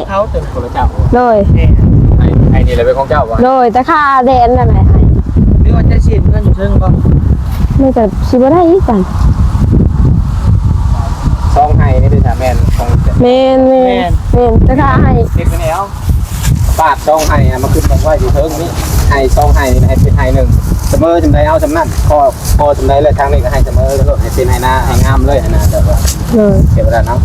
ເຂົາເປັນຄົນລະເຈົ້າ. ໂດຍ. ແມ່ນ. ໄຮ່ ໄຮ່ນີ້ລະເປັນຂອງເຈົ້າບໍ່? ໂດຍ ແຕ່ຄ່າແດນນັ້ນແຫຼະໃຫ້. ຫຼືວ່າຈະຊິເຮັດເຮືອນຢູ່ເທິງບໍ່? ມັນກໍຊິບໍ່ໄດ້ຄືກັນ. ສອງໄຮ່ນີ້ເດ້ ຖ້າແມ່ນຂອງ ແມ່ນໆ ແມ່ນ ແມ່ນ ແຕ່ຄ່າໄຮ່ ເຮັດໄປແລ້ວ. ປາດສອງໄຮ່ ເອົາມາຂຶ້ນໄວ້ຢູ່ເທິງນີ້ ໄຮ່ສອງໄຮ່ນີ້ໃຫ້ເປັນໄຮ່ໜຶ່ງ ສະເໝີສ່ຳໃດເອົາສ່ຳນັ້ນ ພໍ ພໍສ່ຳໃດ ແລ້ວທາງນີ້ກໍໃຫ້ສະເໝີໂລດ ໃຫ້ເປັນໄຮ່ນາ ໃຫ້ງາມເລີຍຫັ້ນນະ ແບບວ່າ ເອີ ເສຍເວລາເນາະ.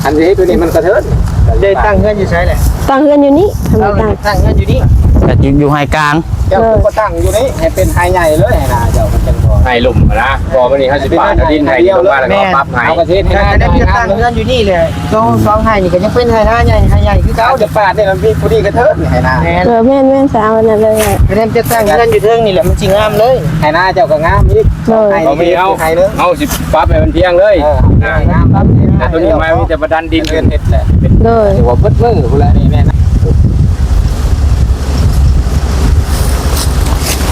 ຄັນຊິເຮັດຕົວນີ້ມັນກະເທີນ ເຈົ້າຕັ້ງເຮືອນຢູ່ໃສແຫຼະ? ຕັ້ງເຮືອນຢູ່ນີ້ ເອົາ ຕັ້ງ ຕັ້ງເຮືອນຢູ່ນີ້ ກໍຢູ່ ຢູ່ໄຮ່ກາງ. ເຈົ້າ ເອີ ກໍຕັ້ງຢູ່ນີ້ ໃຫ້ເປັນໄຮ່ໃຫຍ່ເລີຍຫັ້ນນະ ເຈົ້າ ມັນຈັ່ງພໍ ໄຮ່ລຸ່ມຫັ້ນນະ. ບໍ່ ມື້ນີ້ເຮົາຊິປາດເອົາດິນໄຮ່ນີ້ລົງມາ ແລ້ວກໍປັບໃຫ້ ເຮົາກໍຊິເຮັດໃຫ້ນາ ແຕ່ກໍໄດ້ ຕັ້ງເຮືອນຢູ່ນີ້ແຫຼະ. ສອງ ສອງໄຮ່ນີ້ກໍຍັງເປັນໄຮ່ນາໃຫຍ່ ໄຮ່ໃຫຍ່ຄືເກົ່າ. ຈະປາດນີ້ມັນມີຜູ້ດີກະເທີນໄຫ້ນາ. ແມ່ນ ເອີ ແມ່ນໆ ສາວນັ້ນເລີຍ. ແຕ່ຈະຕັ້ງເຮືອນຢູ່ເທິງນີ້ແຫຼະ ມັນຊິງາມເລີຍ ໄຮ່ນາເຈົ້າກໍງາມອີກ. ໂດຍ. ເຮົາມີ ເຮົາ ເຮົາຊິປັບໃຫ້ມັນພຽງເລີຍ. ເອີ ງາມ ງາມ ແຕ່ຕົວນີ້ມາມີແຕ່ປະດັນດິນ ເຮັດແຫຼະ. ໂດຍ. ຖືວ່າເບິດມື້ພຸ້ນແຫຼະນີ້ແມ່ນ.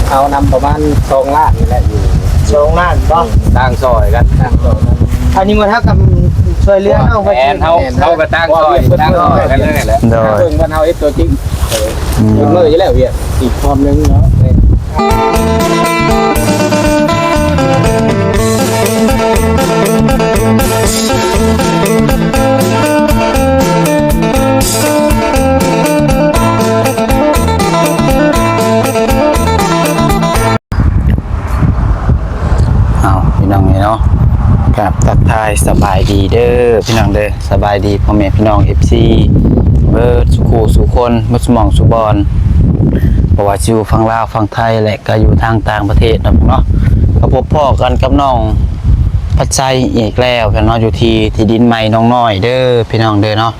ເອົານຳປະມານສອງລ້ານນີ້ແຫຼະ ຢູ່ ສອງລ້ານບໍ່? ຕ່າງຊ່ອຍກັນ ຕ່າງຊ່ອຍກັນ. ອັນນີ້ມັນເທົ່າກັບຊ່ວຍເຫຼືອເຮົາ ແມ່ນ ເຮົາ ເຮົາກໍຕ່າງຊ່ອຍ ຕ່າງຊ່ອຍກັນເລີຍແຫຼະ. ໂດຍ. ເບິ່ງວ່າເຮົາເຮັດຕົວຈິງ ອືມ ເບິດມື້ຢູ່ແລ້ວ ວຽກອີກຄວາມໜຶ່ງເນາະ. ເອົາ ພີ່ນ້ອງເອີຍເນາະ ກາບທັກທາຍສະບາຍດີເດີພີ່ນ້ອງເດີ ສະບາຍດີພໍ່ແມ່ພີ່ນ້ອງ ເອັຟຊີ ເບິດສູ່ຄູ່ສູ່ຄົນ ເບິດສູ່ໝ່ອງສູ່ບ່ອນ ບໍ່ວ່າຊິຢູ່ຝັ່ງລາວ ຝັ່ງໄທ ແລະ ກໍຢູ່ທາງຕ່າງປະເທດເນາະ ເນາະ. ກໍພົບພໍ້ກັນກັບນ້ອງພັດໄຊອີກແລ້ວເນາະ ຢູ່ທີ່ທີ່ດິນໃໝ່ນ້ອງນ້ອຍເດີພີ່ນ້ອງເດີເນາະ.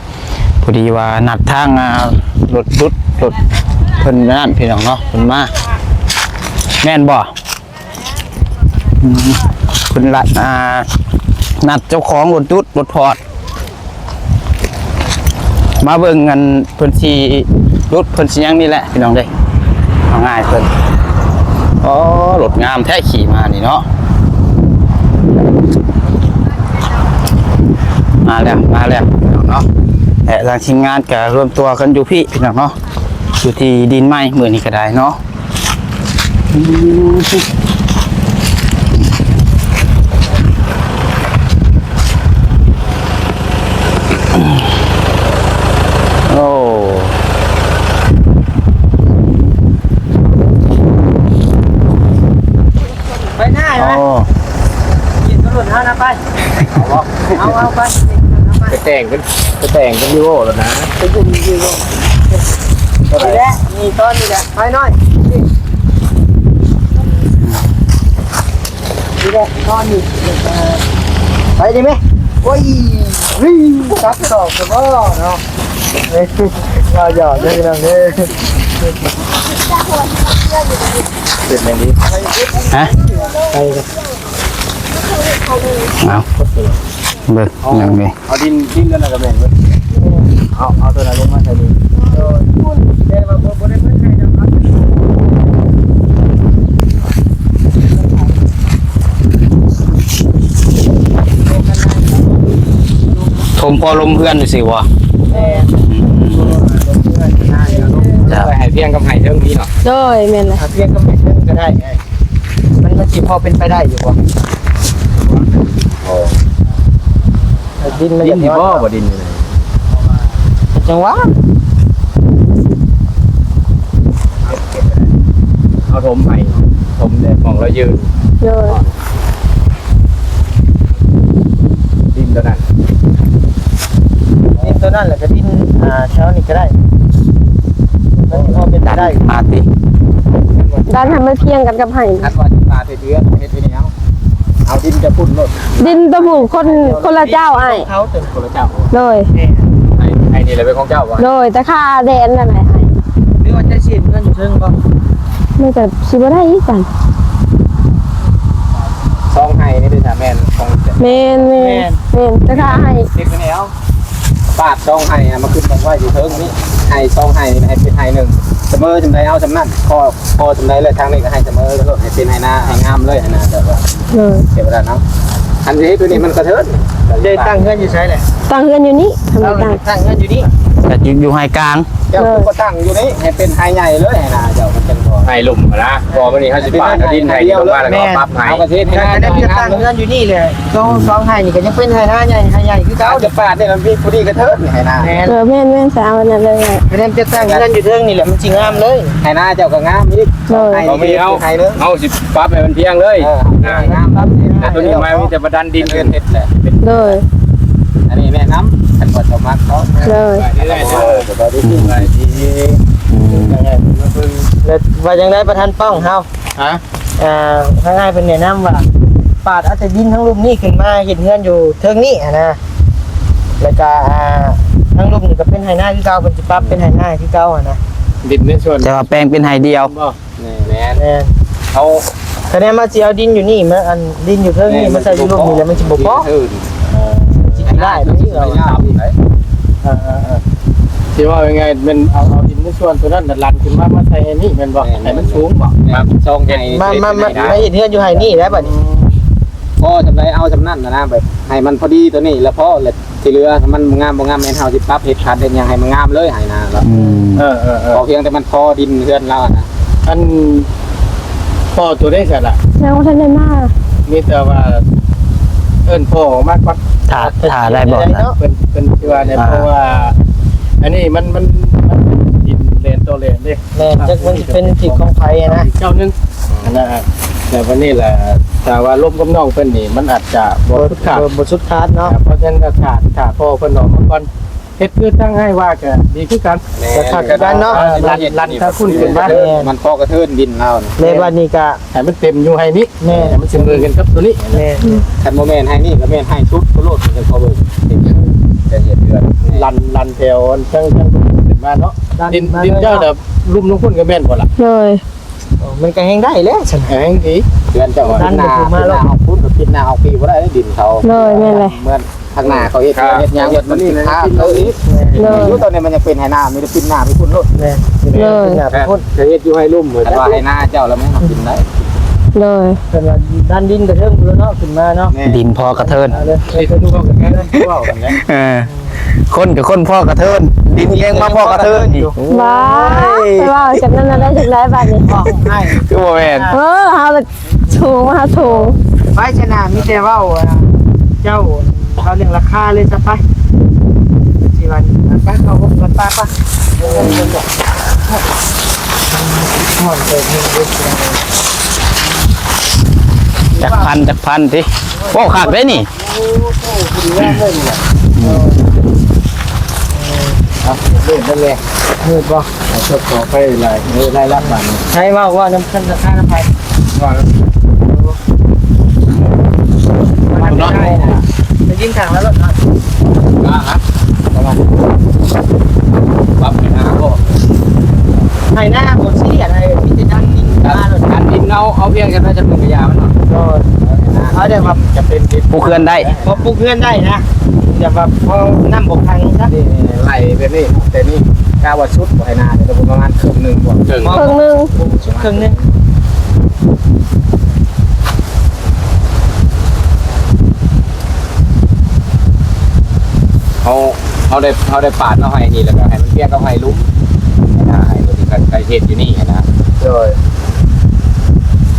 ພໍດີວ່ານັດທາງ ອ່າ ລົດດຸດ ລົດເພິ່ນນັ້ນພີ່ນ້ອງເນາະ ເພິ່ນມາ ແມ່ນບໍ່? ອືມ ເພິ່ນລັດ ອ່າ ນັດເຈົ້າຂອງລົດດຸດ ລົດພອດ ມາເບິ່ງອັນເພິ່ນຊິດຸດ ເພິ່ນຊິຫຍັງນີ້ແຫຼະພີ່ນ້ອງເດ້. ເອົາງ່າຍເພິ່ນ ອໍ ລົດງາມແທ້ຂີ່ມານີ້ເນາະ. ມາແລ້ວ ມາແລ້ວເນາະ ແລະ ທາງທີມງານກໍລວມຕົວກັນຢູ່ພີ້ພີ່ນ້ອງເນາະ ຢູ່ທີ່ດິນໃໝ່ມື້ນີ້ກໍໄດ້ເນາະ. ໂອ້ ໄປໜ້າໄປ ໂອ້ ກິນກະຫຼຸນເຮົານະໄປ ເອົາ ເອົາໄປ ໄປແຕ່ງເປັນ ໄປແຕ່ງເປັນລີໂວແລ້ວນະ ໄປຢູ່ລີໂວ ນີ້ແຫຼະ ນີ້ຕອນນີ້ແຫຼະ ໄປໜ້ອຍ ນີ້ແຫຼະ ນອນຢູ່ ໄປດີໄໝ? ໂອ້ຍ ວິ ກັບສອບສະບໍເນາະ ເອີຍ ວ່າຢອກເດີພີ່ນ້ອງເດີ ເປັນຫຍັງດີ ຮະ ໄປ ເອົາ ເບິ່ງຫຍັງນີ້ ເອົາດິນ ດິນຕົວນັ້ນກໍແມ່ນເບິດ ເອົາ ເອົາຕົວນັ້ນລົງມາໃສ່ນີ້ ໂດຍ ແຕ່ວ່າບໍ່ ບໍ່ໄດ້ເບິດໃຫ້ດອກ ຖົມພໍລົມເຮືອນຊື່ໆ ບໍ່? ແມ່ນ ອືມ ລົມເຮືອນນາເນາະ ຈ້ະ ໄວ້ໃຫ້ພຽງກັບໄຮ່ເທິງນີ້ເນາະ ໂດຍ ແມ່ນແຫຼະ ພຽງກັບໄຮ່ເທິງກໍໄດ້ ມັນ ມັນຊິພໍເປັນໄປໄດ້ຢູ່ບໍ່? ບໍ່ ດິນມັນ ດິນຊິພໍບໍ່ ດິນນີ້ນະ ຈັ່ງຫວະ ເຮົາຖົມໃຫ້ ຖົມແບບໝ່ອງລາວຢືນ ໂດຍ ດິນຕົວນັ້ນ ດິນຕົວນັ້ນ ແລ້ວກໍດິນ ອ່າ ແຖວນີ້ກໍໄດ້ ມັນພໍເປັນໄປໄດ້ ມາຕິ ດັນໃຫ້ມັນພຽງກັນກັບໄຮ່ ຄັນວ່າຊິປາດເຮັດເຮືອນ ເຮັດຢູ່ນີ້ເອົາ ເອົາດິນຈະພຸ້ນໂລດ ດິນຕົວຜູ້ຄົນ ຄົນລະເຈົ້າອ້າຍ ເຂົາຕົວຄົນລະເຈົ້າ ໂດຍ ໄຮ່ ໄຮ່ນີ້ລະເປັນຂອງເຈົ້າບໍ່? ໂດຍ ແຕ່ຄ່າແດນນັ້ນແຫຼະອ້າຍ ຫຼືວ່າຈະຊິເຮັດເຮືອນຢູ່ເທິງບໍ່? ມັນກໍຊິບໍ່ໄດ້ຄືກັນ ສອງໄຮ່ນີ້ເດ້ ຖ້າແມ່ນຂອງ ແມ່ນໆ ແມ່ນ ແມ່ນ ແຕ່ຖ້າໄຮ່ ຕິດໄປແລ້ວ ປາດສອງໄຮ່ ເອົາມາຂຶ້ນໄວ້ຢູ່ເທິງນີ້ ໄຮ່ສອງໄຮ່ນີ້ໃຫ້ເປັນໄຮ່ໜຶ່ງ ສະເໝີສ່ຳໃດເອົາສ່ຳນັ້ນ ພໍ ພໍສ່ຳໃດ ແລ້ວທາງນີ້ກໍໃຫ້ສະເໝີໂລດ ໃຫ້ເປັນໄຮ່ນາ ໃຫ້ງາມເລີຍຫັ້ນນະ ແບບວ່າ ໂດຍ ເສຍເວລາເນາະ ຄັນຊິເຮັດຕົວນີ້ມັນກະເທີນ ໄດ້ຕັ້ງເຮືອນຢູ່ໃສແຫຼະ? ຕັ້ງເຮືອນຢູ່ນີ້ ຕັ້ງ ຕັ້ງເຮືອນຢູ່ນີ້ ກໍຢູ່ ຢູ່ໄຮ່ກາງ. ເຈົ້າກໍຕັ້ງຢູ່ນີ້ໃຫ້ເປັນໄຮ່ໃຫຍ່ເລີຍ ໄຮ່ນາເຈົ້າ ມັນຈັ່ງບໍ່ ໄຮ່ລຸ່ມນະ. ບໍ່ ມື້ນີ້ເຮົາຊິປາດເອົາດິນໄຮ່ນີ້ລົງມາ ແລ້ວກໍປັບໄຮ່. ເຮົາກໍຊິເຮັດໄຮ່ນາ ກໍໄດ້ໄປຕັ້ງເຮືອນຢູ່ນີ້ແຫຼະ. ສອງ ສອງໄຮ່ນີ້ກໍຍັງເປັນໄຮ່ນາໃຫຍ່ ໄຮ່ໃຫຍ່ຄືເກົ່າ. ຈະປາດນີ້ມັນມີຜູ້ດີກະເທີນໄຮ່ນາ. ແມ່ນ ເອີ ແມ່ນໆ ສາວອັນນັ້ນເລີຍ. ກໍແມ່ນຈະຕັ້ງເຮືອນຢູ່ເທິງນີ້ແຫຼະ ມັນຊິງາມເລີຍ. ໄຮ່ນາເຈົ້າກໍງາມອີກ. ໂດຍ ໄຮ່ນີ້ເຮົາ ເຮົາຊິປັບໃຫ້ມັນພຽງເລີຍ. ເອີ ງາມ ແຕ່ຕົວນີ້ມາມີແຕ່ປະດັນດິນ ເຮັດແຫຼະ. ໂດຍ ອັນນີ້ແນະນຳ ຄັນວ່າເຈົ້າມັກເນາະ. ໂດຍ ສະບາຍດີ ສະບາຍດີ. ອືມ ແລ້ວວ່າຈັ່ງໃດປະທານປ້ອງເຮົາ? ຮະ? ອ່າ ທາງອ້າຍເພິ່ນແນະນຳວ່າ ປາດເອົາແຕ່ດິນທາງລຸ່ມນີ້ຂຶ້ນມາເຮັດເຮືອນຢູ່ເທິງນີ້ຫັ້ນນະ ແລ້ວກະ ອ່າ ທາງລຸ່ມນີ້ກໍເປັນໄຮ່ນາຄືເກົ່າ ເພິ່ນຊິປັບເປັນໄຮ່ນາຄືເກົ່າຫັ້ນນະ ດິນໃນສວນ ແຕ່ວ່າແປງເປັນໄຮ່ດຽວ. ແມ່ນ ແມ່ນ ເຮົາ ຄະແນນວ່າຊິເອົາດິນຢູ່ນີ້ມາ ອັນ ດິນຢູ່ເທິງນີ້ມາໃສ່ຢູ່ລຸ່ມນີ້ແລ້ວມັນຊິບໍ່ພໍ. ເອີ ຊິຂີ້ລ້າຍໄປອີກ. ເອີໆໆ ຊິເວົ້າງ່າຍໆ ແມ່ນເອົາ ເອົາດິນໃນສ່ວນຕົວນັ້ນນະ ລັນຂຶ້ນມາ ມາໃສ່ໃຫ້ນີ້ແມ່ນບໍ່? ແມ່ນ ໃຫ້ມັນສູງບໍ່? ແມ່ນ ຊ່ອງໃຫ້ ມາ ມາ ມາ ມາເຮັດເຮືອນຢູ່ໃຫ້ນີ້ແຫຼະບັດນີ້. ພໍສ່ຳໃດເອົາສ່ຳນັ້ນນະ ແບບໃຫ້ມັນພໍດີຕົວນີ້ແລ້ວພໍ ແລ້ວທີ່ເຫຼືອມັນບໍ່ງາມ ບໍ່ງາມ ແມ່ນເຮົາຊິປັບເຮັດຂັດເຮັດຫຍັງໃຫ້ມັນງາມເລີຍ ໃຫ້ນາລະ. ອືມ ເອີໆໆ ຂໍພຽງແຕ່ມັນພໍດິນເຮືອນລາວນະ. ອັນພໍ່ໂຕໃດຊັ້ນລະ? ຍັງບໍ່ທັນໄດ້ມາ ມີແຕ່ວ່າເອີ້ນພໍ່ອອກມາກ່ອນ. ຖ້າ ຖ້າໄດ້ບໍ່ລະ? ເພິ່ນ ເພິ່ນຊິວ່າແນວ ອ່າ ເພາະວ່າອັນນີ້ມັນ ມັນ ມັນເປັນດິນແລນຕໍ່ແລນເດ້. ແມ່ນ ຈັກມັນຊິເປັນທີ່ຂອງໃຜນະ ເຈົ້າໜຶ່ງຫັ້ນນະ. ແຕ່ບັດນີ້ລະ ຖ້າວ່າລົມກັບນ້ອງເພິ່ນນີ້ ມັນອາດຈະບໍ່ ບໍ່ ສຸດຂາດ ບໍ່ ບໍ່ສຸດຂາດເນາະ. ເພາະສະນັ້ນກໍຖ້າ ຖ້າພໍ່ເພິ່ນອອກມາກ່ອນ ເຮັດຄືທາງອ້າຍວ່າກໍດີຄືກັນ. ແມ່ນ ກໍຄັກຄືກັນເນາະ. ເອີ ລັນ ລັນທາງພຸ້ນຂຶ້ນມາ ມັນພໍກະເທີນດິນລາວນີ້. ແມ່ນ ບັດນີ້ກໍໃຫ້ມັນເຕັມຢູ່ໄຮ່ນີ້. ແມ່ນ ໃຫ້ມັນສະເໝີກັນກັບຕົວນີ້. ແມ່ນ ຄັນບໍ່ແມ່ນໄຮ່ນີ້ກໍແມ່ນໄຮ່ສຸດໂລດ ມັນຈະພໍເບິ່ງເຮັດຫຍັງ ຈະເຮັດເຮືອນ. ລັນ ລັນແຖວທາງ ທາງພຸ້ນຂຶ້ນມາເນາະ. ດິນ ດິນເຈົ້າແບບລຸ່ມລົງພຸ້ນກໍແມ່ນບໍ່ລະ? ໂດຍ ມັນກໍແຮງໄດ້ແຫຼະຊັ້ນ ແຮງດີ. ເຮືອນເຈົ້າ ດິນໜ້າ ດິນໜ້າອອກພຸ້ນ ກໍດິນໜ້າອອກພີບໍ່ໄດ້ ດິນເຂົາ. ໂດຍ ແມ່ນແຫຼະ ເມືອງທາງໜ້າເຂົາເຮັດ ເຮັດຫຍັງ ເຮັດມັນສິຄາເຂົາອີກ. ໂດຍ ຢູ່ຕອນນີ້ມັນຍັງເປັນໄຮ່ນາ ມີແຕ່ປິ່ນໜ້າໄປພຸ້ນໂລດ. ແມ່ນ ເປັນໜ້າໄປພຸ້ນ ຈະເຮັດຢູ່ໄຮ່ລຸ່ມ. ຄັນວ່າໄຮ່ນາເຈົ້າລະແມ່ນເຮົາກິນໄດ້. ໂດຍ ເພິ່ນວ່າດັນດິນກະເທິງພຸ້ນເນາະ ຂຶ້ນມາເນາະ. ແມ່ນ ດິນພໍກະເທີນ ເອີ ຄົນກໍຄົນພໍກະເທີນ ດິນຍັງມາພໍກະເທີນອີກ. ໂອ້ຍ ໄປເວົ້າຈັ່ງນັ້ນໄດ້ຈັ່ງໃດບາດນີ້? ຄືບໍ່ແມ່ນ ເອີ ເຮົາ ສູງ ມາຫາສູງ. ໄປຊະນະ ມີແຕ່ເວົ້າ ເຈົ້າເວົ້າເລື່ອງລາຄາເລີຍຊະໄປ. ຊິວ່າໄປເຂົ້າຫ້ອງກ່ອນ ໄປ ໄປ. ຈັກພັນ ຈັກພັນຕິ. ໂອ້ ຄັກເດ້ນີ້. ໂອ້ໂຫ ເປັນເຮືອນເລີຍນີ້ນະ. ເອີ ເອົາ ເລີ່ມໄດ້ແລ້ວ ເຮີດບໍ່? ເອົາ ຂໍໄປຫຼາຍ ເອີ ໄດ້ລະບາດນີ້. ໃຜເວົ້າ ເວົ້ານຳ ນຳ ນຳໃຜ? ເວົ້ານຳ ໄດ້ຍິນທາງລະລົດເນາະ. ອ່າຮະ ປະມານ ປັບໄປໜ້າບໍ່? ໄຖນາບໍ່ຊີດຽສ ມີແຕ່ດັນດິນ ດັນດິນ ເອົາ ເອົາພຽງແຕ່ຈຳນວນກະຢາມັນເນາະ. ໂດຍ ເອົາແຕ່ວ່າຈະເປັນດິນ ປູກເຮືອນໄດ້ ພໍປູກເຮືອນໄດ້ນະ ແຕ່ວ່າພໍນ້ຳບໍ່ຂັງຊະ. ນີ້ ໄລ່ແບບນີ້ ແຕ່ນີ້ກະວ່າສຸດບໍ່ ໄຖນາ ແຕ່ປະມານເຄິ່ງໜຶ່ງບໍ່? ເຄິ່ງ ເຄິ່ງໜຶ່ງ ສຸດເຄິ່ງໜຶ່ງ. ເຮົາ ເຮົາໄດ້ ເຮົາໄດ້ປາດເອົາໄຮ່ນີ້ ແລ້ວກໍໃຫ້ມັນພຽງກັບໄຮ່ລຸ່ມນະ ໃຫ້ຕົວທີ່ເຂົາເຮັດຢູ່ນີ້ນະ. ໂດຍ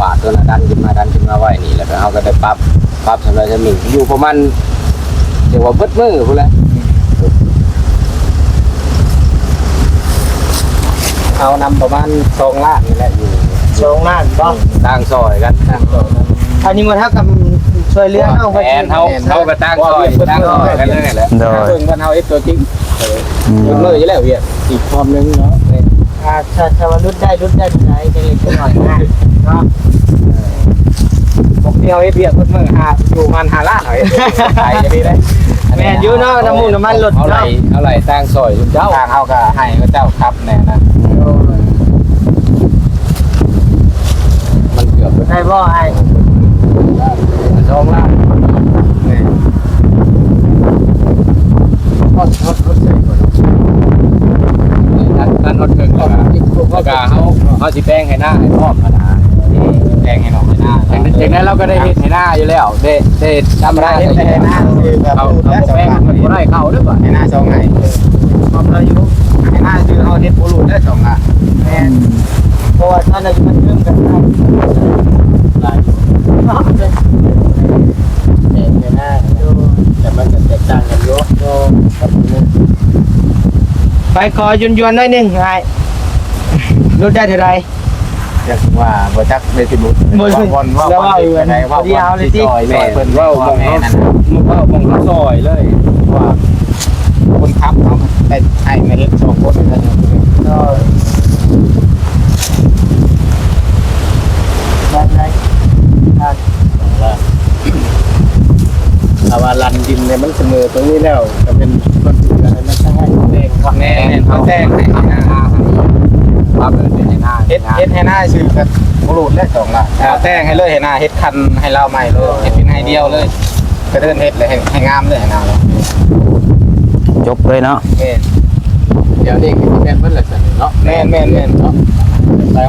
ປາດຕົວນັ້ນດັນຂຶ້ນມາ ດັນຂຶ້ນມາໄວ້ນີ້ ແລ້ວກໍເຮົາກໍໄດ້ປັບ ປັບສ່ຳໃດສ່ຳໜຶ່ງ ຢູ່ປະມານ ເອີ້ນວ່າເບິດມື້ພຸ້ນແຫຼະ. ເອົານຳປະມານສອງລ້ານນີ້ແຫຼະ ຢູ່ ສອງລ້ານບໍ່? ຕ່າງຊ່ອຍກັນ ຕ່າງຊ່ອຍກັນ. ອັນນີ້ໝົດເຮົາກໍຊ່ວຍເຫຼືອນ້ອງເພິ່ນ. ແມ່ນ ເຮົາ ເຮົາກໍຕ່າງຊ່ອຍ ຕ່າງຊ່ອຍກັນເລີຍແຫຼະ. ໂດຍ ເບິ່ງວ່າເຮົາເຮັດຕົວຈິງ ອືມ ເບິດມື້ຢູ່ແລ້ວວຽກ ອີກຮອບໜຶ່ງເນາະ. ອ່າ ຖ້າ ຖ້າວ່າຫຼຸດໄດ້ ຫຼຸດໄດ້ເທົ່າໃດ ຈັ່ງເລັກຈັ່ງນ້ອຍນະເນາະ. ເອີ ປົກຕິເຮົາເຮັດວຽກເບິດມື້ ຫາ ຢູ່ປະມານຫ້າລ້ານ ເຮົາເຮັດໄປຈັ່ງຊີ້ໄດ໋. ແມ່ນຢູ່ເນາະ ນ້ຳມັນລົດເນາະ. ເຮົາໄລ່ ເຮົາໄລ່ຕ່າງຊ່ອຍຊຸມເຈົ້າ ທາງເຮົາກໍໃຫ້ເຂົາເຈົ້າຂັບແດ່ນະ. ໂດຍ ມັນເກືອບໄດ້ບໍ່ອ້າຍ? ສອງລ້ານ. ແມ່ນ ຮອດ ຮອດ ຮອດໃສກ່ອນ? ຕັດ ຕັດຮອດເຄິ່ງ ແລ້ວກະ ແລ້ວກະເຮົາ ເຮົາຊິແປງໄຮ່ນາໃຫ້ພ້ອມຫັ້ນນະ. ແປງໄຮ່ນອກໄຮ່ນາ ຈັ່ງ ຈັ່ງໃດເຮົາກໍໄດ້ເຮັດໄຮ່ນາຢູ່ແລ້ວ ໄດ້ ໄດ້ທຳນາ ເຮັດໄຮ່ນາ ເຮົາ ເຮົາແປງມັນບໍ່ໄດ້ເຂົ້າເດີ້ບາດ ໄຮ່ນາສອງໄຮ່. ຄວາມລາວຢູ່ ໃຫ້ນາຊື່ເຮົາເຮັດບໍ່ຫຼູດໄດ້ສອງລ້ານ. ແມ່ນ ເພາະວ່າຕອນນັ້ນມັນເລີ່ມກັນໄດ້ຫຼາຍຢູ່ ແຕ່ນາ ໂດຍ ແຕ່ມັນກໍແຕກຕ່າງກັນຢູ່ ໂດຍ ກັບ ໄປຂໍຢວນໆໜ້ອຍໜຶ່ງອ້າຍ ຫຼຸດໄດ້ເທົ່າໃດ? ຈັກວ່າບໍ່ຈັກໄດ້ຊິບຸ ບໍ່ ເວົ້າບ່ອນ ເວົ້າບ່ອນ ລະເວົ້າຢູ່ ເປັນໃດ ເວົ້າບ່ອນຊິຊ່ອຍ ຊ່ອຍເພິ່ນ ເວົ້າບ່ອນ ເວົ້າບ່ອນເຮົາຊ່ອຍເລີຍ ວ່າຄົນຂັບເຮົາໄດ້ໃຫ້ມາເຮັດສອງຄົນ ໂດຍ ໄດ້ ໄດ້ ຖ້າວ່າລັນດິນນີ້ມັນສະເໝີຕົງນີ້ແລ້ວ ກໍແມ່ນສ່ວນທີ່ເຫຼືອມັນຈະໃຫ້ແບ່ງ ແມ່ນ ແມ່ນ ເຮົາແບ່ງໃຫ້ນາ ເຮັດ ເຮັດໃຫ້ນາຊື່ກັນບໍ່ຫຼູດແລ້ວສອງລ້ານ ເອົາແຕ່ງໃຫ້ເລີຍໃຫ້ນາ ເຮັດຄັນໃຫ້ລາວໃໝ່ເລີຍ ເຮັດເປັນໃຫ້ດຽວເລີຍ ກະເດີນເຮັດເລີຍ ໃຫ້ ໃຫ້ງາມເລີຍໃຫ້ນາເນາະ ຈົບເລີຍເນາະ ແມ່ນ ດຽວນີ້ຄືຊິແມ່ນເບິດແລ້ວຊັ້ນເນາະ ແມ່ນໆໆ ເນາະ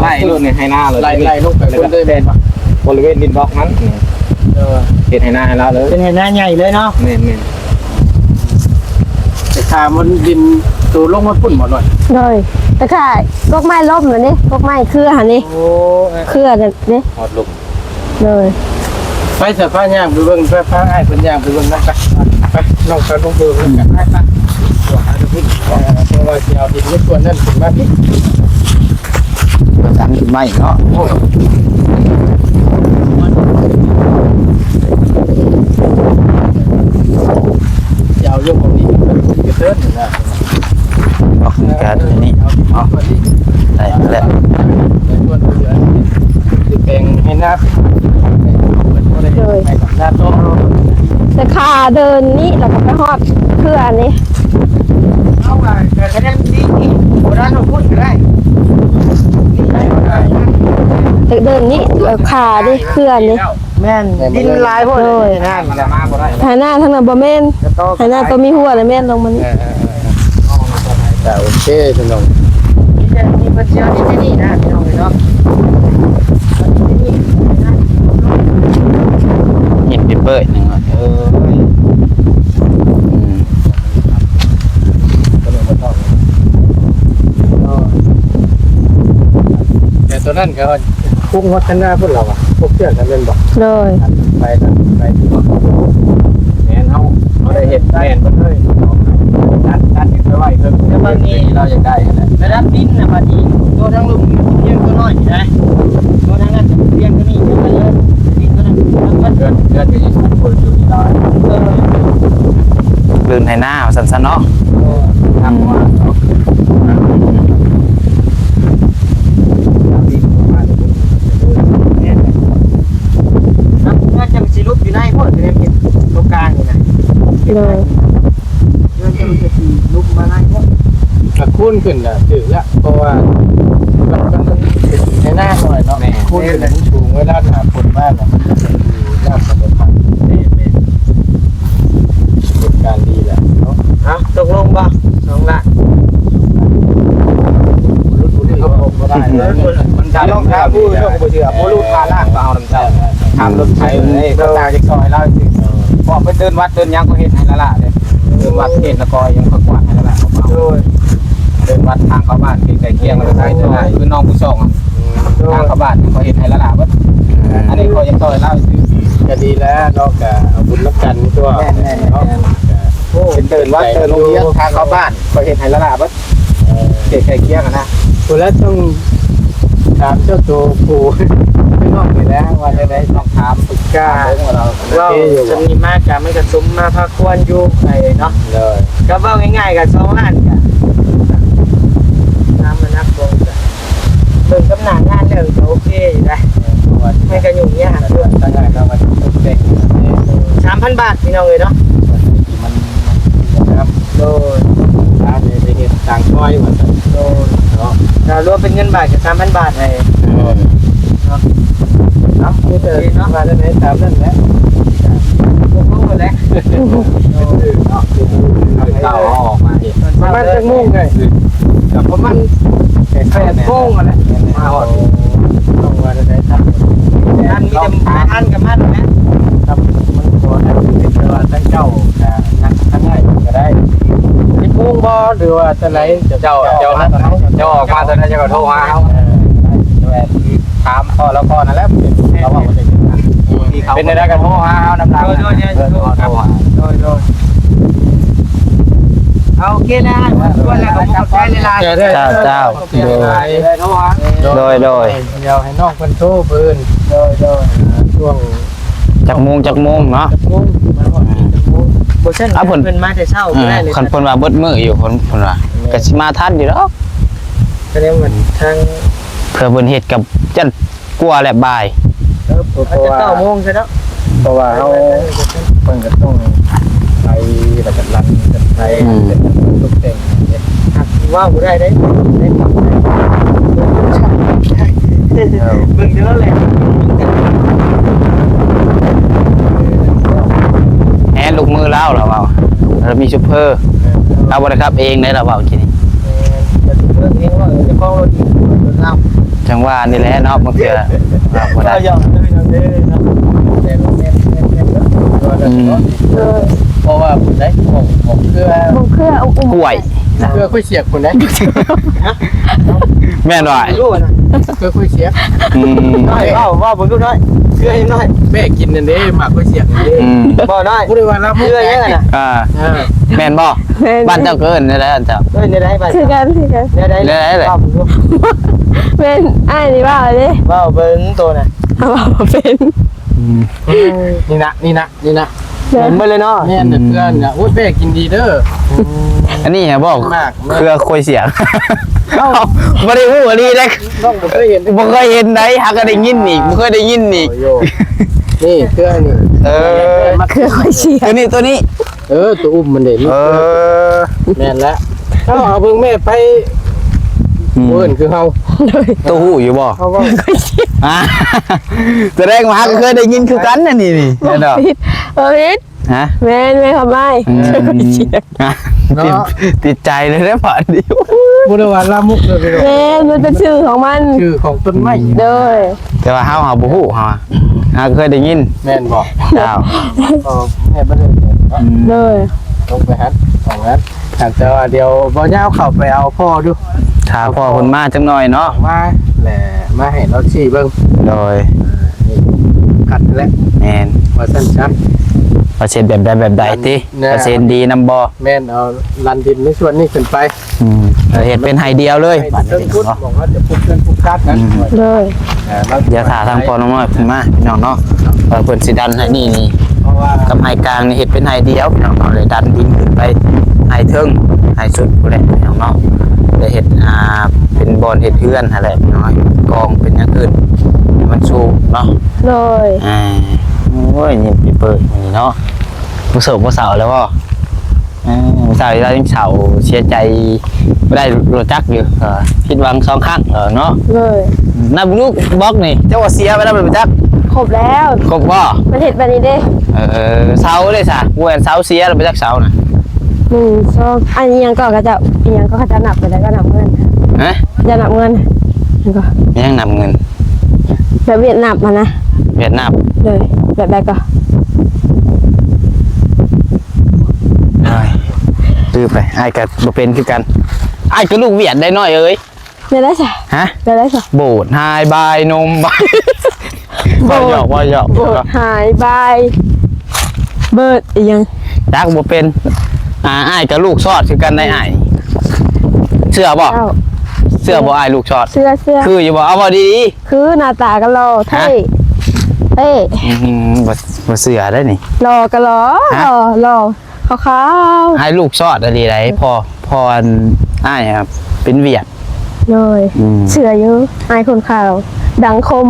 ໄລ່ໂລດນີ້ໃຫ້ນາເລີຍ ໄລ່ ໄລ່ລົງໄປພຸ້ນເລີຍ ແມ່ນບໍ່? ບໍລິເວນດິນບລັອກນັ້ນ ເອີ ເຮັດໃຫ້ນາໃຫ້ລາວເລີຍ ເປັນໃຫ້ນາໃຫຍ່ເລີຍເນາະ ແມ່ນໆ ແຕ່ຂ້າມັນດິນໂຕລົງມາພຸ້ນບໍ່ໜ້ອຍ ໂດຍ ແຕ່ຂ້າກົກໄມ້ລົ້ມແລ້ວນີ້ ກົກໄມ້ເຄືອຫັ້ນນີ້ ໂອ້ ເຄືອນັ້ນນີ້ ຮອດລຸ່ມ ໂດຍ ໄປຊະ ພາຍ່າງໄປເບິ່ງ ພາ ພາອ້າຍເພິ່ນຍ່າງໄປເບິ່ງນຳກັນ ໄປ ນ້ອງສາວ ລົງໄປເບິ່ງນຳກັນ ໄປ ໄປ ເພາະວ່າຊິເອົາດິນໃນສ່ວນນັ້ນຂຶ້ນມາພີ້ ປະສານຂຶ້ນມາອີກເນາະ ໂອ້ຍ ຊິເອົາຢູ່ໝ່ອງນີ້ ມັນກະເທີນນະ ອອກການນີ້ເນາະ ໄດ້ແລ້ວ ແປງໃຫ້ນາ ໂດຍ ແຕ່ຂ້າເດີນນີ້ ແລ້ວກໍໄປຮອດເຄືອນີ້ ເອົາວ່າ ກະແສດງດີ ບໍ່ໄດ້ເຮົາພຸດກໍໄດ້ ເດີນນີ້ ແລ້ວຂ້າເດ້ ເຄືອນີ້ ແມ່ນ ດິນຫຼາຍໂພດ ໂດຍ ໄຖນາທາງນັ້ນບໍ່ແມ່ນ ໄຖນາໂຕມີຫົວນະແມ່ນລົງມານີ້ ເອີ ເອີ ເອີ ເອີ ໂອເຄ ພີ່ນ້ອງ ມີແຕ່ ມີເພິ່ນຊິເອົາດິນໃນນີ້ນະ ພີ່ນ້ອງເອີຍເນາະ ເຮັດເປີດໜຶ່ງ ເອີຍ ອືມ ແຕ່ຕົວນັ້ນກໍ ຄຸງຮອດທາງໜ້າພຸ້ນແລ້ວວ່າ ພວກເຊືອກນັ້ນແມ່ນບໍ່? ໂດຍ ໄປ ໄປ ແມ່ນ ເຮົາ ເຮົາໄດ້ເຮັດແມ່ນເບິດເລີຍ ຕັດ ຕັດດິນໄປໄວ້ເທິງ ແຕ່ບາດນີ້ ທີ່ເຮົາຢາກໄດ້ຫັ້ນແຫຼະ ລະດັບດິນນະ ບາດນີ້ ໂຕທາງລຸ່ມພຽງຕົວນ້ອຍນີ້ໄດ໋ ໂຕທາງນັ້ນພຽງຕົວນີ້ ແຕ່ວ່າເລີຍດິນຕົວນັ້ນ ເຮືອນ ເຮືອນກໍຍັງສູງກວ່າຢູ່ນີ້ຫຼາຍ ເອີ ພື້ນໄຮ່ນາວ່າຊັ້ນຊະເນາະ ເອີ ອືມ ແມ່ນແຫຼະ ເຮືອນຈັ່ງຊິຫຼຸບຢູ່ໃນພຸ້ນ ເຮືອນເຮັດຕົງກາງນີ້ນະ ໂດຍ ເຮືອນຈັ່ງຊິຫຼຸບມາໃນພຸ້ນ ກະຄູນຂຶ້ນລະຖືກລະ ເພາະວ່າມັນ ມັນເປັນໄຮ່ນາໜ້ອຍເນາະ ແມ່ນ ຄູນຂຶ້ນລະມັນສູງ ເວລາໜ້າຝົນມາລະມັນຈະເປັນນ້ຳກະບໍ່ທັນ ແມ່ນໆ ເປັນການດີແຫຼະເນາະ ເອົາ ຕົກລົງບໍ່ ສອງລ້ານ ບໍ່ຫຼຸດບໍ່ດີບໍ່ໄດ້ ມັນກະລອງຖາມຜູ້ເນາະ ບໍ່ເຊື່ອ ບໍ່ຫຼຸດ ຫ້າລ້ານກໍເອົານຳເຈົ້າ ຖາມລົດໄຖເລີຍ ເຂົາຈ້າງຈັກຊອຍລາວຊິ ເພາະໄປເດີນວັດເດີນຫຍັງກໍເຮັດໃຫ້ລະລະເດ້ ເດີນວັດເທດລະກໍຍັງກວາດໃຫ້ລະລະ ໂດຍ ເດີນວັດທາງເຂົ້າບ້ານທີ່ໃກ້ຄຽງລະໄດ້ ຄືນ້ອງຜູ້ສອງ ໂດຍ ທາງເຂົ້າບ້ານຂ້ອຍເຮັດໃຫ້ລະລະເບິດ ເອີ ອັນນີ້ຂ້ອຍຍັງຊ່ອຍລາວຊື່ ກະດີແລ້ວເນາະ ກະເອົາບຸນນຳກັນຕົວະ ແມ່ນໆ ເນາະ ໂອ້ ເປັນເດີນວັດເດີນໂຮງຮຽນ ທາງເຂົ້າບ້ານຂ້ອຍເຮັດໃຫ້ລະລະເບິດ ເອີ ເຂດໃກ້ຄຽງຫັ້ນນະ ຜູ້ລະຕ້ອງຖາມເຈົ້າໂຕຜູ້ນ້ອງນີ້ແຫຼະວ່າແນວໃດ ຕ້ອງຖາມປຶກສາເບິ່ງວ່າລາວ ເວົ້າ ໂອເຄຢູ່ ສ່ຳນີ້ມາກະມັນກະສົມມາພາຄວນຢູ່ ໄປເນາະ ໂດຍ ກະເວົ້າງ່າຍໆກະສອງລ້ານກະ ນຳມານັບເບິ່ງກະ ເບິ່ງກັບໜ້າງານແລ້ວກະໂອເຄຢູ່ໄດ໋ ເພາະວ່າມັນກະຫຍຸ້ງຍາກຢູ່ ທາງງານເຮົາມັນຕົກແຕ່ງ ສາມພັນບາດ ພີ່ນ້ອງເອີຍເນາະ ມັນ ມັນງາມ ໂດຍ ອາ ໄດ້ ໄດ້ເຮັດຕ່າງຊອຍວ່າຊັ້ນ ໂດຍ ເນາະ ຖ້າລວມເປັນເງິນບາດກະສາມພັນບາດໃຫ້ ໂດຍ ເນາະ ເນາະ ມີແຕ່ ໂອເຄເນາະ ວ່າແນວໃດຕາມນັ້ນແຫຼະ ຕົກລົງແລ້ວແຫຼະ ໂດຍ ເນາະ ເຈົ້າເອົາອອກມາອີກ ປະມານຈັກໂມງໄດ້? ກະປະມານແປດໂມງຫັ້ນແຫຼະ ມາຮອດ ຕ້ອງວ່າໄດ້ທັນ ທັນ ມີແຕ່ບໍ່ທັນກະມັນແຫຼະ ມັນບໍ່ໄດ້ ແຕ່ວ່າທາງເຈົ້າກະນັດທາງອ້າຍເພິ່ນກະໄດ້ ສິບໂມງ ບໍ່ ຫຼືວ່າຈັ່ງໃດ? ເຈົ້າ ເຈົ້າ ເຈົ້າອອກມາຕອນໃດ ເຈົ້າກໍໂທຫາເຮົາ ເອີ ຖາມພໍ່ລາວກ່ອນນັ້ນແຫຼະ ເຂົາເວົ້າວ່າຈັ່ງໃດ ເປັນແນວໃດກໍໂທຫາເຮົານຳຫຼັງ ໂດຍ ໂດຍ ໂດຍ ໂດຍ ໂດຍ ໂດຍ ເອົາ ໂອເຄແລ້ວ ຊວນແລ້ວກໍຂອບໃຈຫຼາຍໆ ເຈົ້າ ເຈົ້າ ໂດຍ ໂດຍ ໂດຍ ໂດຍ ດຽວໃຫ້ນ້ອງເພິ່ນໂທເພິ່ນ ໂດຍ ໂດຍ ຊ່ວງ ຈັກໂມງ ຈັກໂມງເນາະ ຈັກໂມງ ມາຮອດນີ້ຈັກໂມງ ບໍ່ຊັ້ນ ເອົາເພິ່ນ ເພິ່ນມາແຕ່ເຊົ້າ ເອີ ກໍໄດ້ເລີຍ ຄັນເພິ່ນວ່າເບິດມື້ຢູ່ ເພິ່ນ ເພິ່ນວ່າ ແມ່ນ ກໍຊິມາທັນຢູ່ດອກ ກໍແສດງວ່າທາງ ເພື່ອເພິ່ນເຮັດກັບຈັນກວ່າແຫຼະບ່າຍ ເອີ ເພາະວ່າ ເກົ້າໂມງຊະເນາະ ເພາະວ່າເຮົາ ເພິ່ນກໍຕ້ອງໄປ ແລ້ວກໍລັນກັນໄປ ອືມ ເປັນຕົກແຕ່ງ ຫາກເວົ້າບໍ່ໄດ້ເດ້ ໄດ້ປັບໄດ້ ເບິ່ງເດີແຫຼະ ແຮນລູກມືລາວ ລາວເວົ້າ ລາວມີໂຊເຟີ ລາວບໍ່ໄດ້ຂັບເອງເດ້ ລາວເວົ້າກີ້ນີ້ ແມ່ນ ແຕ່ໂຊເຟີເອງວ່າ ເອີ ເຈົ້າຂອງລົດ ລົດລາວ ຈັ່ງວ່ານີ້ແຫຼະເນາະ ບາງເທື່ອ ລາວບໍ່ໄດ້ ເອີ ຢອກເດີ ເດີເນາະ ແຕ່ແມ່ນ ແມ່ນ ແມ່ນ ອືມ ເອີ ເພາະວ່າຜູ້ໃດຂອງ ຂອງເຄືອ ຂອງເຄືອ ກ້ວຍ ເຄືອກ້ວຍສຽກພຸ້ນເດ້ ແມ່ນບໍ່? ເຄືອກ້ວຍສຽກ ອືມ ນ້ອຍ ເວົ້າ ເວົ້າເບິ່ງດູນ້ອຍ ເຄືອໃຫ້ນ້ອຍ ແມ່ກິນນັ້ນເດ້ ໝາກກ້ວຍສຽກນັ້ນເດ້ ອືມ ບໍ່ນ້ອຍ ບໍ່ໄດ້ວ່າລາວເຄືອຫຍັງຫັ້ນນະ ອ່າ ເອີ ແມ່ນບໍ່? ແມ່ນ ບ້ານເຈົ້າກໍເອີ້ນແນວໃດ ອັນເຈົ້າ ເອີ້ນແນວໃດບ້ານ ຄືກັນ ຄືກັນ ແນວໃດ ແນວໃດແຫຼະ ເວົ້າເບິ່ງດູ ແມ່ນ ອ້າຍນີ້ເວົ້າເດ້ ເວົ້າເບິ່ງໂຕນະ ເວົ້າບໍ່ເປັນ ອືມ ນີ້ນະ ນີ້ນະ ນີ້ນະ ແມ່ນເບິດເລີຍເນາະ ແມ່ນເດີ ເຄືອນີ້ນະ ໂອ້ຍ ແປ້ກິນດີເດີ ອືມ ອັນນີ້ຫະບໍ່ ໝາກ ເຄືອໂຄຍສຽງ ເອົ້າ ບໍ່ໄດ້ຮູ້ອີ່ຫຼີເດ້ ນ້ອງບໍ່ເຄີຍເຫັນ ບໍ່ເຄີຍເຫັນໃດ ຫາກໍໄດ້ຍິນອີກ ບໍ່ເຄີຍໄດ້ຍິນອີກ ໂອ້ໂຫ ນີ້ເຄືອນີ້ ເອີ ເຄືອໂຄຍສຽງ ຕົວນີ້ ຕົວນີ້ ເອີ ຕົວອຸ້ມມັນເດ້ ເອີ ແມ່ນແລ້ວ ເຈົ້າເອົາເບິ່ງແມ່ໄປ ອືມ ເອີ້ນຄືເຮົາ ໂດຍ ໂຕຮູ້ຢູ່ບໍ່? ເຮົາເວົ້າ ອ່າ ສະແດງວ່າຫາກໍເຄີຍໄດ້ຍິນຄືກັນນະນີ້ ນີ້ ບໍ່ ແມ່ນບໍ່ຜິດ ຮະ? ແມ່ນ ແມ່ນຄຳອ້າຍ ອືມ ເນາະ ຕິດ ຕິດໃຈເລີຍເດ້ບາດນີ້ ບໍ່ໄດ້ວ່າລາມຸກເລີຍພີ່ນ້ອງ ແມ່ນ ມັນເປັນຊື່ຂອງມັນ ຊື່ຂອງຕົ້ນໄມ້ ໂດຍ ແຕ່ວ່າເຮົາ ເຮົາບໍ່ຮູ້ ເຮົາ ເຮົາເຄີຍໄດ້ຍິນ ແມ່ນບໍ່? ເຈົ້າ ກໍແມ່ນບໍ່ໄດ້ເນາະ ອືມ ໂດຍ ລົງໄປຫັ້ນ ຂອງນັ້ນ ແຕ່ວ່າດຽວບໍ່ຍາວເຂົ້າໄປເອົາພໍ່ດູ ຖ້າພໍ່ເພິ່ນມາຈັກໜ້ອຍເນາະ ມາແຫຼະ ມາໃຫ້ລາວຊີ້ເບິ່ງ ໂດຍ ນີ້ກັນແຫຼະ ແມ່ນ ວ່າຊັ້ນຊະ ວ່າຊິເຮັດແບບໃດແບບໃດຕິ ແມ່ນ ວ່າຊິເຫັນດີນຳບໍ່ ແມ່ນ ເອົາລັນດິນໃນສ່ວນນີ້ຂຶ້ນໄປ ອືມ ເຮັດເປັນໄຮ່ດຽວເລີຍ ໃຫ້ເທິງພຸ້ນ ບາດນີ້ເນາະ ບອກວ່າຈະປຸກເຮືອນປຸກຊານນັ້ນ ອືມ ໂດຍ ເອີ ດຽວຖ້າທາງພໍ່ນ້ອງນ້ອຍເພິ່ນມາພີ່ນ້ອງເນາະ ວ່າເພິ່ນຊິດັນໃຫ້ນີ້ ນີ້ ເພາະວ່າ ກັບໄຮ່ກາງນີ້ເຮັດເປັນໄຮ່ດຽວພີ່ນ້ອງເນາະ ແລ້ວດັນດິນຂຶ້ນໄປໄຮ່ເທິງໄຮ່ສຸດພຸ້ນແຫຼະພີ່ນ້ອງເນາະ ໄດ້ເຮັດ ອ່າ ເປັນບ່ອນເຮັດເຮືອນຫັ້ນແຫຼະພີ່ນ້ອງ ກອງເປັນຢ່າງອື່ນໃຫ້ມັນສູງເນາະ ໂດຍ ອ່າ ໂອ້ຍ ຍິ້ມປີເປີດມື້ນີ້ເນາະ ບໍ່ໂສກບໍ່ເສົ້າແລ້ວບໍ່? ເອີ ຜູ້ສາວລາວຍັງເສົ້າເສຍໃຈບໍ່ໄດ້ ຮູ້ຈັກຢູ່ ເອີ ຜິດຫວັງສອງຄັ້ງ ເອີ ເນາະ ໂດຍ ນັບລູກບລັອກນີ້ ເຈົ້າວ່າເສຍໄປແລ້ວບໍ່ຈັກ ຄົບແລ້ວ ຄົບບໍ່? ມັນເຮັດແບບນີ້ເດ້ ເອີ ເສົາເດ້ຊະ ບໍ່ແມ່ນເສົາເສຍແລ້ວບໍ່ຈັກເສົານະ ໜຶ່ງ ສອງ ອັນອີ່ຫຍັງກໍຂະເຈົ້າ ອີ່ຫຍັງກໍຂະເຈົ້ານັບໄປແລ້ວກໍນັບເງິນ ຮະ? ເຈົ້ານັບເງິນ ແມ່ນບໍ່? ອີ່ຫຍັງນັບເງິນ? ແບບຫວຽດນັບຫັ້ນນະ ຫວຽດນັບ ໂດຍ ແບບໃດກໍ? ອ້າຍ ລືມໄປ ອ້າຍກໍບໍ່ເປັນຄືກັນ ອ້າຍກໍລູກຫວຽດໄດ໋ນ້ອຍເອີຍ ແນວໃດຊະ? ຮະ? ແນວໃດຊະ? ໂບດຫາຍບາຍນົມບາຍ ໂບດ ເວົ້າຫຍອກ ເວົ້າຫຍອກ ໂບດຫາຍບາຍ ເບີດອີ່ຫຍັງ? ຈັກບໍ່ເປັນ ອ່າ ອ້າຍກໍລູກຊອດຄືກັນໄດ໋ອ້າຍ ເຊື່ອບໍ່? ເຈົ້າ ເຊື່ອບໍ່ອ້າຍລູກຊອດ? ເຊື່ອ ເຊື່ອ ຄືຢູ່ບໍ່? ເອົາເວົ້າດີໆ ຄືໜ້າຕາກໍຫຼໍ່ ຮະ? ເທ່ ເທ່ ອືມ ບໍ່ ບໍ່ເຊື່ອໄດ໋ນີ້ ຫຼໍ່ກໍຫຼໍ່ ຮະ? ຫຼໍ່ ຫຼໍ່ ຂາວໆ ອ້າຍລູກຊອດອີ່ຫຼີໃດ໋ ພໍ່ ພໍ່ອັນອ້າຍເປັນຫວຽດ ໂດຍ ອືມ ເຊື່ອຢູ່ ອ້າຍຄົນຂາວ ດັງຄົມ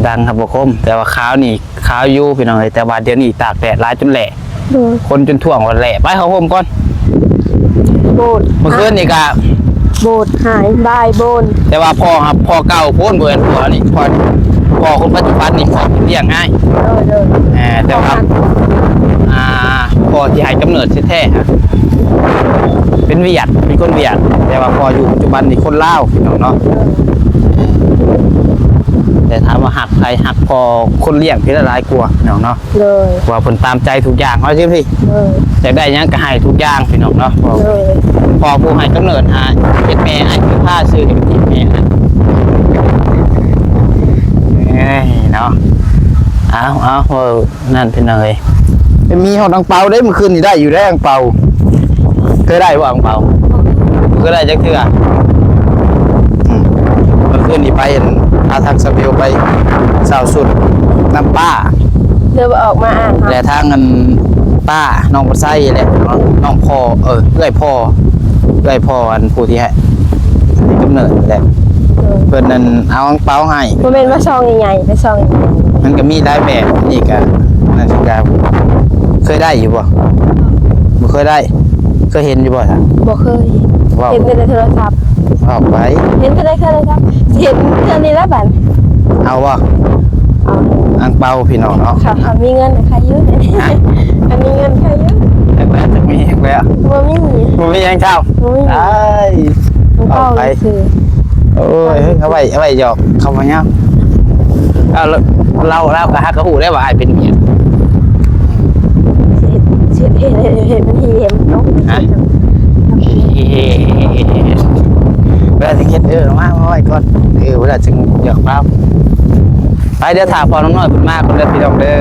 ດັງຄັບບໍ່ຄົມ ແຕ່ວ່າຂາວນີ້ຂາວຢູ່ພີ່ນ້ອງເອີຍ ແຕ່ວ່າດຽວນີ້ຕາກແດດຫຼາຍຈົນແຫຼ້ ໂດຍ ຄົນຈົນທ້ວງວ່າແຫຼ້ ໄປເຂົ້າຮົ່ມກ່ອນ ໂບດ ເມື່ອຄືນນີ້ກະ ໂບດຫາຍບາຍໂບນ ແຕ່ວ່າພໍ່ ພໍ່ເກົ່າໂພນ ບໍ່ແມ່ນພໍ່ນີ້ ພໍ່ ພໍ່ຄົນປັດຈຸບັນນີ້ ພໍ່ເປັນລ້ຽງອ້າຍ ໂດຍ ໂດຍ ເອີ ແຕ່ວ່າ ພໍ່ທີ່ໃຫ້ກຳເນີດແທ້ໆ ເປັນຫວຽດ ເປັນຄົນຫວຽດ ແຕ່ວ່າພໍ່ຢູ່ປັດຈຸບັນນີ້ຄົນລາວ ພີ່ນ້ອງເນາະ ໂດຍ ແຕ່ຖາມວ່າຮັກໃຜ ຮັກພໍ່ຄົນລ້ຽງພີ້ລະຫຼາຍກວ່າພີ່ນ້ອງເນາະ. ໂດຍ ວ່າເພິ່ນຕາມໃຈທຸກຢ່າງເຮົາຈັ່ງຊີ້. ໂດຍ ຢາກໄດ້ຫຍັງກໍໃຫ້ທຸກຢ່າງພີ່ນ້ອງເນາະ. ໂດຍ ພໍ່ຜູ້ໃຫ້ກຳເນີດຫາ ເຮັດແມ່ໃຫ້ ຄືພາຊື່ເຮັດແມ່ໃຫ້. ເອີຍເນາະ ເອົາ ເອົາ ເວົ້ານັ້ນພີ່ນ້ອງເອີຍ. ມີຮອດອັງເປົາເດ້ ມື້ຄືນນີ້ໄດ້ຢູ່ເດ້ອັງເປົາ. ເຄີຍໄດ້ບໍ່ອັງເປົາ? ບໍ່ເຄີຍໄດ້ຈັກເທື່ອ. ອືມ ມື້ຄືນນີ້ໄປ ອັນ ພາທັກສະເບວໄປເຊົ່າຊຸດນຳປ້າ ເດີ ອອກມາອ່ານເນາະ ແລະ ທາງອັນປ້ານ້ອງບໍ່ໄຊແຫຼະ ນ້ອງພໍ່ ເອີ ເອື້ອຍພໍ່ ເອື້ອຍພໍ່ອັນຜູ້ທີ່ໃຫ້ ໃຫ້ກຳເນີດແຫຼະ. ເອີ ເພິ່ນນັ້ນເອົາອັງເປົາໃຫ້. ບໍ່ແມ່ນວ່າຊອງໃຫຍ່ໆ ເປັນຊອງໃຫຍ່ໆ. ມັນກໍມີຫຼາຍແບບ ນີ້ກໍ ນັ້ນຄືກັນ. ເຄີຍໄດ້ຢູ່ບໍ່? ບໍ່ເຄີຍໄດ້. ເຄີຍເຫັນຢູ່ບໍ່? ບໍ່ເຄີຍເຫັນ. ເວົ້າ ເຫັນແຕ່ໃນໂທລະສັບ. ເວົ້າໄປ. ເຫັນແຕ່ໃນໂທລະສັບ. ເຫັນເທື່ອນີ້ລະບັດ. ເອົາບໍ່? ເອົາ. ອັງເປົາພີ່ນ້ອງເນາະ. ຄັນ ຄັນມີເງິນໃຄຢູ່. ຮະ? ຄັນມີເງິນໃຄຢູ່. ແລ້ວ ແລ້ວ ຈັກມີແລ້ວ. ບໍ່ມີ. ບໍ່ມີຫຍັງເຈົ້າ. ບໍ່ມີ. ອ້າຍ. ອັງເປົາ ເອົາໄປ ຊື່. ໂອ້ຍ ເອົາໄວ້ ເອົາໄວ້ຫຍອກເຂົາມາຍາມ. ເອົາ ລາວ ລາວ ລາວກໍຫາກໍຮູ້ໄດ້ວ່າອ້າຍເປັນເມຍ. ເຮັດ ເຮັດ ເຮັດ ເຮັດມັນເຫັນເນາະ. ຮະ? ເວລາຊິເຮັດ ເອີ ມາ ມາໄວ້ກ່ອນ. ເອີ ເວລາຈຶ່ງຫຍອກລາວ. ໄປ ດຽວຖ້າພໍ່ນ້ອງນ້ອຍເພິ່ນມາກ່ອນເດີພີ່ນ້ອງເດີ.